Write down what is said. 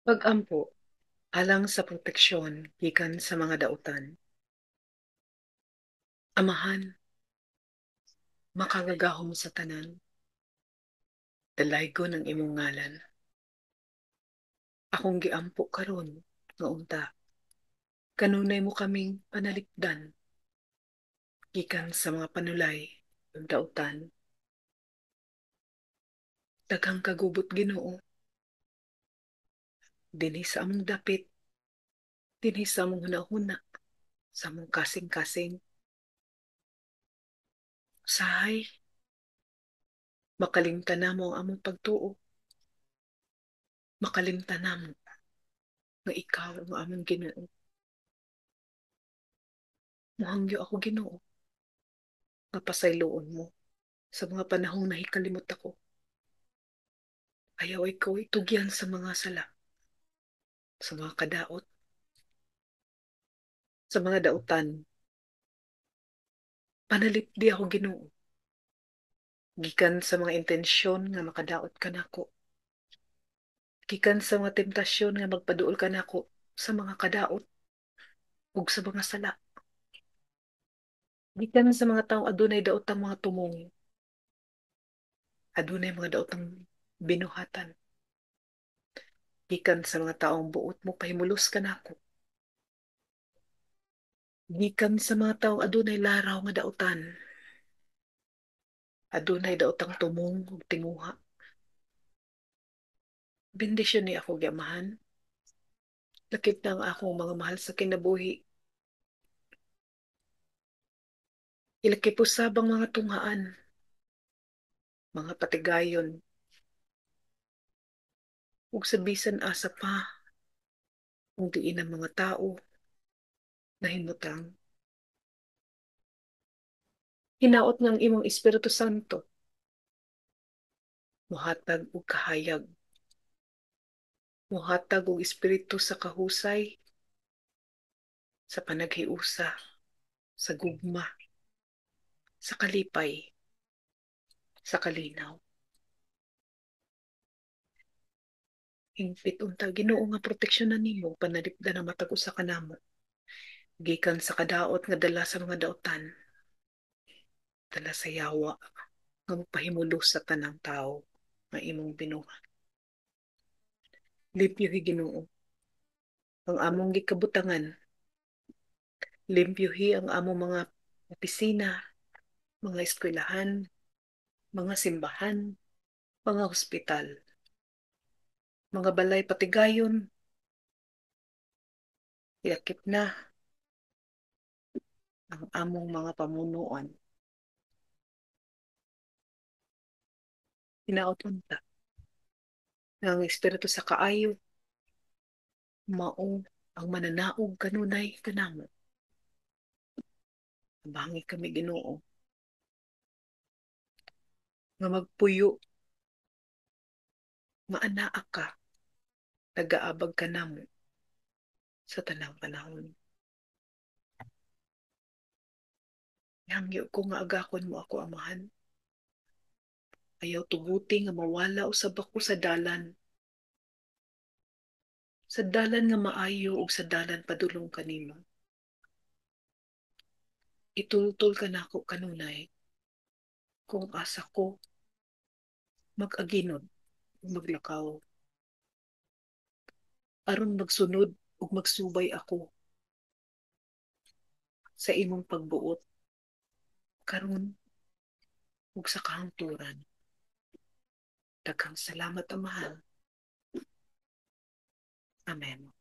Pag-ampo alang sa proteksyon gikan sa mga dautan. Amahan, makagagahom sa tanan, dalaygon ang imong ngalan. Akong giampo karon nga unta kanunay mo kaming panalipdan gikan sa mga panulay ug dautan. Daghang kagubot, Ginoo, dinhi sa among dapit, dinhi sa among hunahuna, sa among kasing-kasing. Usahay, makalimtan namo ang among pagtuo. Makalimtan namo nga ikaw ang among Ginoo. Muhangyo ako, Ginoo, nga pasayloon mo sa mga panahong nahikalimot ako. Ayaw ko itugyan sa mga sala, sa mga kadaot, sa mga dautan. Panalipdi ako, Ginoo, gikan sa mga intensyon nga makadaot kanako. Gikan sa mga temptasyon nga magpaduol kanako sa mga kadaot ug sa mga sala. Gikan sa mga taong adunay daotang mga tumong. Adunay mga daotang binuhatan. Gikan sa mga taong buot mo pahimulos kanako. Gikan sa mga taong adunay laraw nga dautan. Adunay daotang tumong ug tinguha. Bendisyoni ako, Amahan. Lakip na ang akong mga mahal sa kinabuhi. Ilakip usab ang mga tunghaan, mga patigayon, ug sa bisan asa pa kung diin ang mga tao nahimutang. Hinaot nga ang imong Espiritu Santo mohatag og kahayag, mohatag og espiritu sa kahusay, sa panaghiusa, sa gugma, sa kalipay, sa kalinaw. Hingpit unta, Ginoo, nga proteksyonan nimo, panalipdan ang matag usa kanamo gikan sa kadaot nga dala sa mga dautan, dala sa yawa nga mopahimulos sa tanang tawo nga imong binuhat. Limpyohi, Ginoo, ang among gikabutangan. Limpyohi ang among mga opisina, mga eskwelahan, mga simbahan, mga ospital, mga balay patigayon. Ilakip na ang among mga pamunuan. Hinaot unta nga ang espiritu sa kaayo mao ang mananaog kanunay kanamo. Tabangi kami, Ginoo, nga magpuyo nga anaa ka, nagaabag kanamo sa tanang panahon. Hangyo ko nga agakon mo ako, Amahan. Ayaw tuguti nga mawala usab ako sa dalan. Sa dalan nga maayo ug sa dalan padulong kanimo. Itultol ka nako kanunay kung asa ko mag-aginod ug maglakaw, aron magsunod ug magsubay ako sa imong pagbuot karon ug sa kahangturan. Daghang salamat, Amahan. Amen.